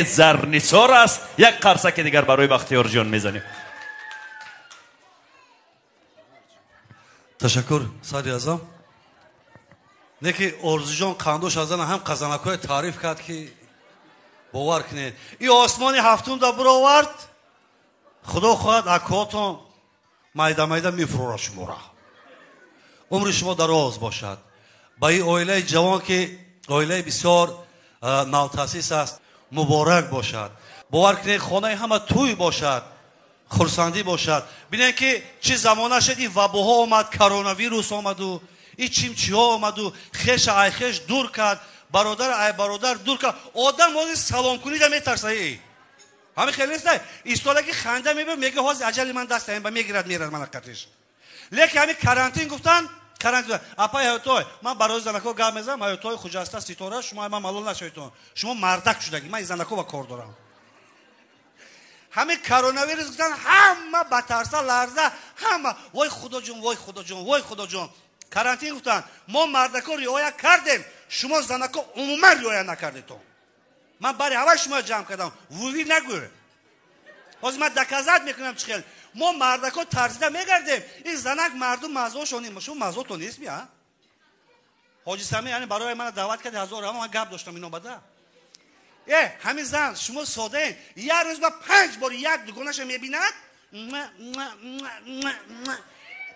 Зарнисор аст. Як қарсаки дигар барои Бахтиёрҷон мезанем. Ташаккур, сари азам. Неки Орзуҷон қандош аз ҳам қазанакҳое таъриф кард, ки бовар кунед. И осмони ҳафтум да буровард, худо хоҳад акҳотон майда майда мефурорад шумора. Умри шумо дароз бошад. Ба ин оилаи ҷавон, ки оилаи бисёр навтаъсис аст, муборак бошад. Бовар кунед, хонаи ҳама тӯй бошад, хурсандӣ бошад. Бинед, ки чӣ замона шуд, ин вабоҳо омад, коронавирус омаду ин чимчиҳо омаду хеша ай хеш дур кард, бародар ай бародар дур кард. Одам ҳозир саломкунида метарса. Ҳамин хеле нест, истодаги ханда мебинад, мега ҳозир аҷали ман даст ба мегирад, мерад мана қатиш. Лекин ҳамин карантин гуфтан, карантин. Апай ҳаётой, ман барои занако гап мезанам, ҳаётой Хуҷаста Ситора, шумо ман малол нашаведтон. Шумо мардак шудаги, ман занако ба кор дорам. Ҳамин коронавирус гуфтан, ҳама ба тарса ларза, ҳама вой худоҷон, вой худоҷон, вой худоҷон. Карантин гуфтан, мо мардако риоя кардем, шумо занако умуман риоя накардетон. Ман бари ҳаваи шумо ҷамъ кардам, вуви нагӯ. Ҳозир ман доказат мекунам чӣ хел. Мо мардако тарсида мегардем, ин занак мардум мазошон, шумо мазотон нест ми, а? Ҳоҷи Сами яъне барои мана даъват кард, ҳазор ҳама ман гап доштам ино бада. Ҳамин зан шумо содаен, як рӯз ба 5 бор як дугонаша мебинад.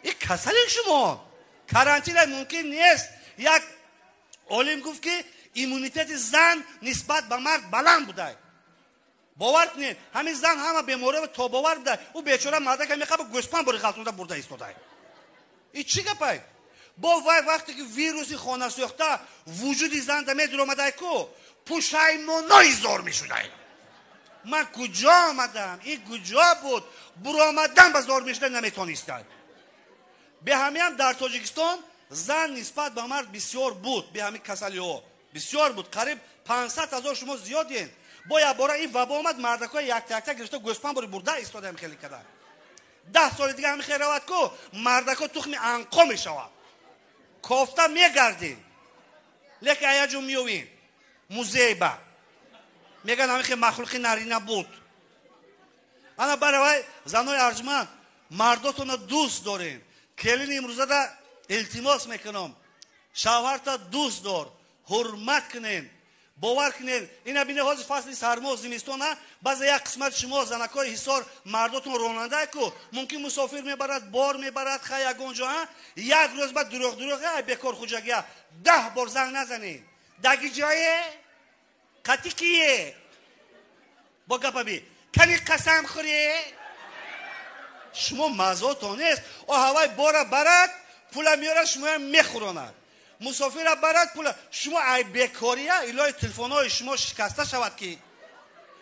И касалин шумо. Карантин мумкин нест. Як олим гуфт, ки иммунитети зан нисбат ба мард баланд будай. Бовар кунед, ҳамин зан ҳама бемориро тобовар будай. Ӯ бечора мардака мехаба гӯспанд бори ғалтонда бурда истодай. И чӣ гапай? Бо вай вақте ки вируси хонасӯхта вуҷуди занда медуромадай ку, пушаймонои зор мешудай. Ман куҷо омадам? Ин куҷо буд? Буромадан ба зор мешуда наметонистай. Беҳамиам дар Тоҷикистон зан нисбат ба мард бисёр буд, беҳами касалиҳо бисёр буд, қариб 500 ҳазор шумо зиёден. Бо як бора ин вабо омад, мардакҳои якта якта гирифта гӯспанд бори бурда истодаем хеле када. 10 соли дига ҳами хел равад ку, мардакҳо тухми анқо мешавад. Кофта мегардем. Лекин аяҷо меёвем. Музей ба. Меган ҳами хел махлуқи нарина буд. Ана баравай занои арҷманд, мардотона дӯст дорем. Келин имрӯзада илтимос мекунам. Шавҳарта дӯст дор, ҳурмат кунем, бовар кунем. Ина бине ҳозир фасли сармо, зимистон, баъзе як қисмати шумо занакҳои Ҳисор мардотон ронанда ку, мумкин мусофир мебарад, бор мебарад, хай ягон ҷо, як рӯз ба дурӯғ дурӯғ, ай бекор хуҷагия, 10 бор занг назанед. Даги ҷое? Қати кие? Бо гапа би. Кани қасам хӯре? Шумо мазотон нест. О ҳавай бора барад, пула меорад, шумоям мехӯронад. Мусофира барад, пула. Шумо ай бекория, илои телефонҳои шумо шикаста шавад ки.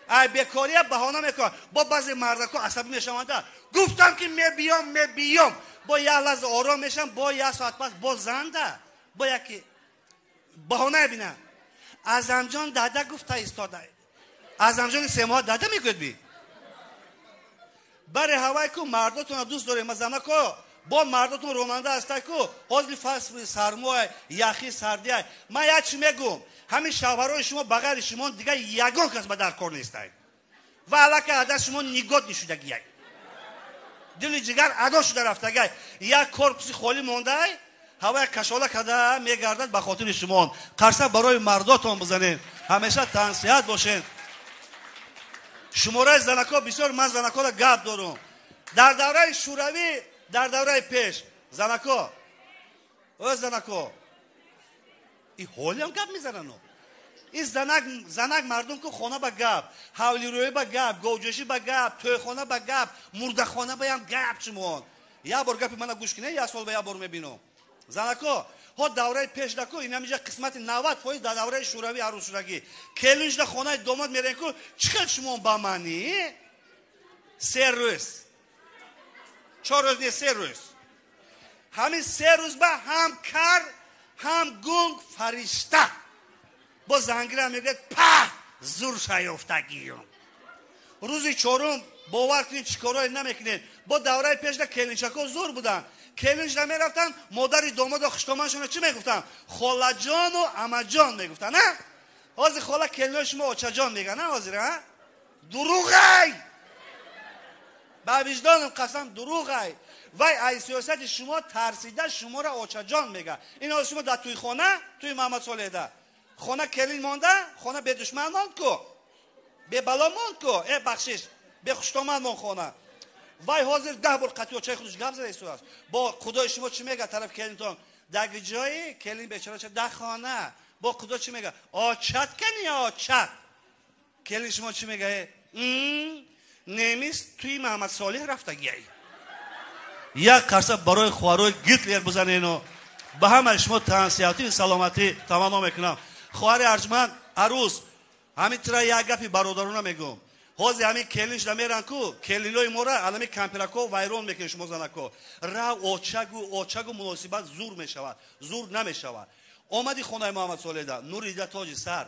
Ай бекория баҳона мекунад. Бо баъзе мардакҳо асабӣ мешаванд. Гуфтам ки мебиём, мебиём. Бо як лаҳза ором мешавам, бо як соат пас бо занда, бо яки баҳона бинам. Азамҷон дада гуфта истода. Азамҷони семоҳа дада мегӯяд би. Бари ҳавай ку мардотонро дӯст дорем, занако бо мардотон ронанда ҳастай ку, ҳозир фасли сармоай, яхи сардиай. Ман як чӣ мегӯм, ҳамин шавҳарои шумо ба ғайри шумо дигар ягон кас ба дар кор нестай. Ва аллакай аз даст шумо нигот нишудагиай. Дили ҷигар адо шуда рафтагай. Як корпуси холӣ мондай, ҳавай кашола карда мегардад ба хотири шумо. Қарса барои мардотон бизанед. Ҳамеша тансиҳат бошед. Шумораи занако бисёр, ман занакоро гап дорум. Дар давраи Шӯравӣ, дар давраи пеш, занако, о занако, и ҳолиам гап мезанану. Ин занак, занак мардум ку хона ба гап, ҳавлирӯӣ ба гап, говҷӯшӣ ба гап, тӯйхона ба гап, мурдахона ба ям гап шумон. Як бор гапи мана гӯш кунед, як сол ба як бор мебинам. Занако, ҳо давраи пеш даку, инамиҷа қисмати 90% дар давраи Шӯравӣ арӯсшудагӣ. Келиншда хонаи домод мерен ку, чӣ хел шумо ба манӣ? 3 рӯз. 4 рӯз не, 3 рӯз. Ҳамин 3 рӯз ба ҳам кар, ҳам гунг фаришта. Бо зангира мегӯяд, па, зур шаёфтагиюм. Рӯзи чорум бовар кунед, чӣ корое намекунед. Бо давраи пешда келинчако зур буданд. Келинча мерафтанд, модари домоду хуштоманшонро чӣ мегуфтанд? Холаҷону амаҷон мегуфтанд, а? Ҳозир хола келинои шумо очаҷон меган, а ҳозир, а? Дурӯғай! Ба виҷдонам қасам, дурӯғай. Вай ай сиёсати шумо тарсида шуморо очаҷон мега. Ин ҳозир шумо дар тӯйхона, тӯи Муҳаммад Солеҳда. Хона келин монда, хона бедушман монд ку. Бебало монд ку. Э, бахшиш, бехуштомад монд хона. Вай ҳозир 10 бор қатъи очаи худаш гап зада истодааст. Бо худои шумо чӣ мега тараф келинтон? Дар ҷои келин бечора ча дар хона. Бо худо чӣ мега? Очат кани очат. Келин шумо чӣ мега? Немис туи Муҳаммад Солеҳ рафтагиай. Як қарса барои хоҳарои Гитлер бизанену ба ҳамаи шумо тансиҳатӣ саломатӣ таманно мекунам. Хоҳари арҷманд арӯз, ҳамин тира як гапи бародарона мегӯм. Ҳозир ҳамин келин шуда меран ку, келинои мора алами кампирако вайрон мекунед шумо занако. Рав очагу очагу муносибат зур мешавад, зур намешавад. Омади хонаи Муҳаммад Солеҳда, нури дида тоҷи сар.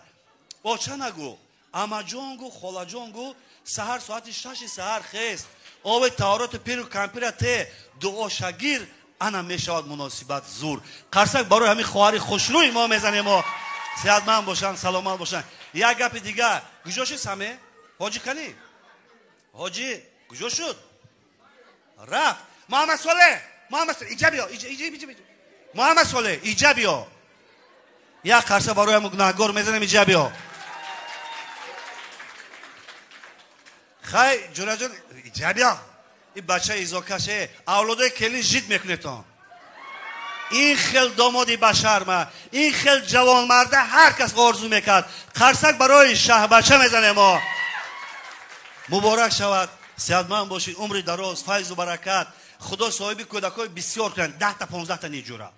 Оча нагу, амаҷон гу, холаҷон гу, саҳар соати 6 саҳар хест. Оби таҳорати пиру кампира те, дуо шагир, ана мешавад муносибат зур. Қарсак барои ҳамин хоҳари хушрӯи мо мезанем мо. Сеҳатманд бошанд, саломат бошанд. Як гапи дигар, куҷо шуд Саме? Ҳоҷӣ кани? Ҳоҷӣ куҷо шуд? Рафт. Муҳаммад Солеҳ, Муҳаммад Солеҳ, иҷа биё, иҷа, иҷа, иҷа, иҷа. Муҳаммад Солеҳ, иҷа биё. Як қарса барои ҳамун гунаҳгор мезанем, иҷа биё. Хай, ҷураҷон, иҷа биё. Ин бача изокаше, авлодои келин жид мекунетон. Ин хел домоди башарма, ин хел ҷавонмарда ҳар кас орзу мекард. Қарсак барои шаҳбача мезанем мо. Муборак шавад, сеҳатманд бошед, умри дароз, файзу баракат. Худо соҳиби кӯдакҳои бисёр кунад, 10 та 15 та неҷура.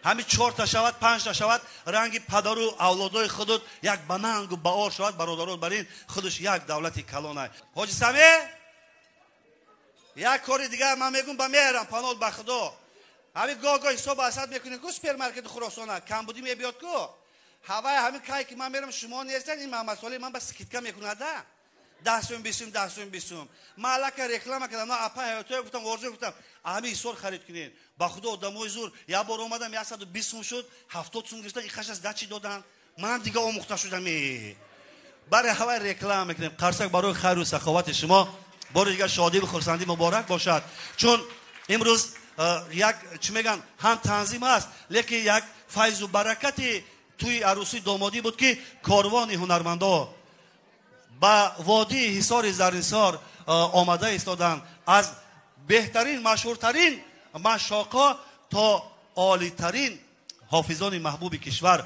Ҳамин 4 та шавад, 5 та шавад, ранги падару авлодои худут як банангу баор шавад, бародарон бар ин худаш як давлати калонай. Ҳоҷи Саме, як кори дигар ман мегӯм ба меҳрам, панол ба Худо. Ҳамин гоҳ-гоҳ ҳисоб асад мекунед ку супермаркети Хуросона, камбудӣ мебиёд ку. Ҳавай ҳамин кай ки ман мерам шумо нестед, ин Муҳаммад Солеҳ ман ба скидка мекунада. 10 сум, 20 сум, 10 сум, 20 сум. Ман аллакай реклама кардам, ман апа ҳаётоя гуфтам, орзу гуфтам, ҳамин ҳисор харид кунед. Ба Худо одамои зур, як бор омадам 120 сум шуд, 70 сум гирифтан, ин хашас дачи додан. Ман дига омӯхта шудам. Барои ҳавай реклама мекунем. Қарсак барои хайру саховати шумо. Бори дигар шодиву хурсандӣ муборак бошад. Чун имрӯз як чӣ мегӯянд, ҳам танзим аст, лекин як файзу баракати тӯи арӯсии домодӣ буд, ки корвони ҳунармандо ба водии Ҳисори Заринсор омада истоданд. Аз беҳтарин, машҳуртарин машоқҳо то олитарин ҳофизони маҳбуби кишвар.